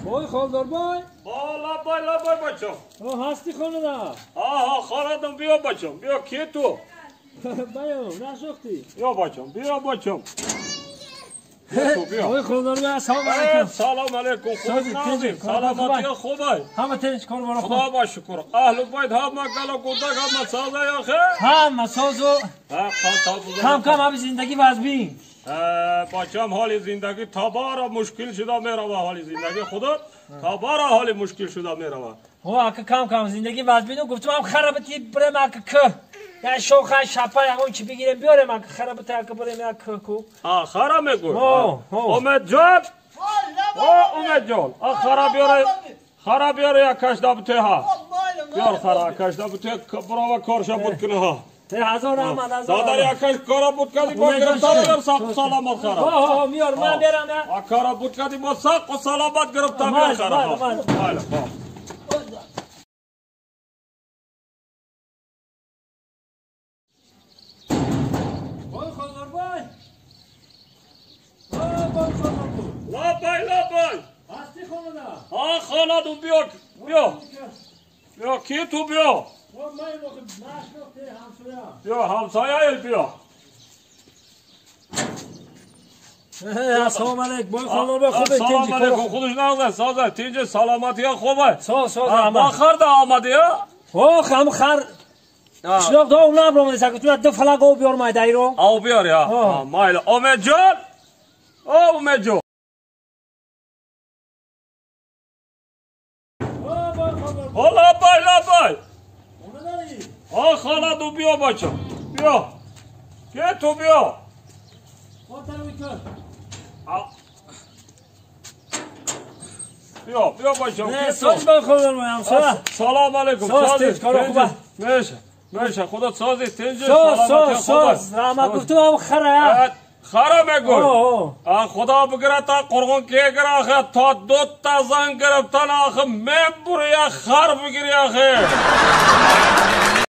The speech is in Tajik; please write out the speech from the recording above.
Бой холдор бой. Лабай лабай бачам. О ҳасти хонада. Аҳа хонадам биё бачам. Биё ки ту? Баё, нашохти. Биё бачам, биё бачам. Ой холдор бой, салом алейкум. Салом алейкум. Хуб саломатӣ хубай. Ҳама тинч кор бора хуб. Худо ба шукр. Аҳлу байт ҳама гала гудак ҳама соза ё хе? Ҳама созу. Кам кам ҳами зиндагӣ вазбин. бачам ҳоли зиндагӣ табара мушкил шуда мерава ҳоли зиндагӣ худо табара ҳоли мушкил шуда мерава. Ҳо ака кам кам зиндагӣ вазбину гуфтам ҳам харабати бирем ака к. Я шоха шапа ягон чи бигирем биёрем ака харабати ака бирем як ку. А хара мегӯй. Умед ҷон. О Умед ҷон. А хара биёре. Хара биёре як кашда бутеҳа. Биёр хара кашда бутеҳ барова корша буд кунаҳа. Ҳазор раҳмат ҳазор. Додар якаш кора буд кади бо гирифтар биёр сақ саломат хара. Ҳо миёр ман берам я. А кора буд кади бо сақ саломат гирифтар биёр хара. Майли. Бой холдор бой. Бой холдор бой. Лабай лабай. Ҳасти хонада. Ҳа хонадум биё биё. Биё ки ту биё. Биё ҳамсоя биё. Ассалому алейкум. Бой холдор бой хуб Салом алейкум. Худаш нағз соза тинҷи саломатия хуб. Соз соз Ма хар да омадия? Ох, ҳам хар. Қишлоқ да об набромади сак. Ту ду фалак об биёр май дайро. Об биёр я. Майли. Умед ҷон. О Умед ҷон. О лабай лабай. О халаду биё бача. Биё. Ке ту биё. Биё, биё бача. Соз бой холдор бой ҳамсоя. Салом алейкум. Соз тинч кор хуб. Меша. Меша худо сози тинч. Соз соз соз. Раҳмат гуфтум ҳам хара. Хара мегӯй. А худо бигирад та қурғон кегир ахи то дута зан гирифтан ахи мебури як хар бигири ахи.